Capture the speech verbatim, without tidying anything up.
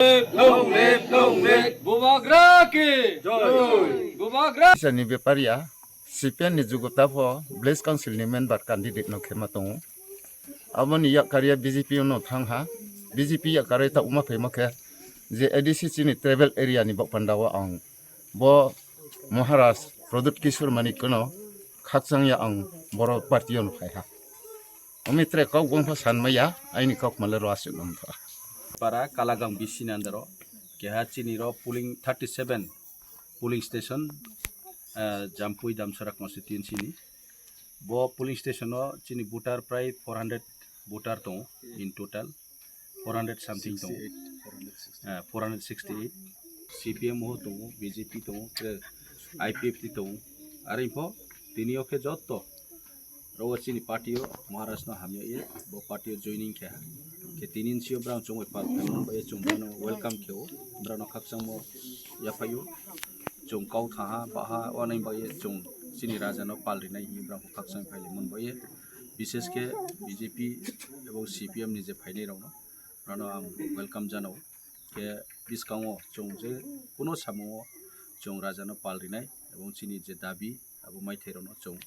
Long live, long live. Bubagra ki. Joy. Bubagra. Sani beparia, C P M ni jugo tapo, Village Council ni member candidate no khema tongo. Aboni yak karya B J P no thang ha, B J P yak karya ta uma phai ma khe, je A D C chini tribal area ni bok panda o ang bo Maharaj Pradyut Kishore Manik no khakchang ya ang boro party o no phai ha. Omi tre kok bong pha san maya, aini kok male ro asuk no pha. Para Kalagang B C nandaro, keha chini ro polling thirty seven polling station, ah, Jampui Damsara constituency ni. Bo polling station o chini voter prai four hundred voter tongo in total, four hundred something tongo. Ah, four hundred sixty eight. C P M o tongo, B J P tongo, tre I P F T tongo. Ari pho tini o khe jotto rogo chini party o Maharaj no hamya ye, bo party o joining khe ha. Khe tini nsi o brang chongoi pal khe mon bai chung brano welcome khe o, brano khakchangmo yaphaio. Chung kau thaha baha wanai bai chung chini raja no pal rinai hi brang khakchang phai mon bai. Bishes khe B J P ebong C P M ni je phainai rok no, brano ang welcome janao. Khe biskango chung je kuno samungo chung raja no pal rinai ebong chini je dabi abo maithai rok no chung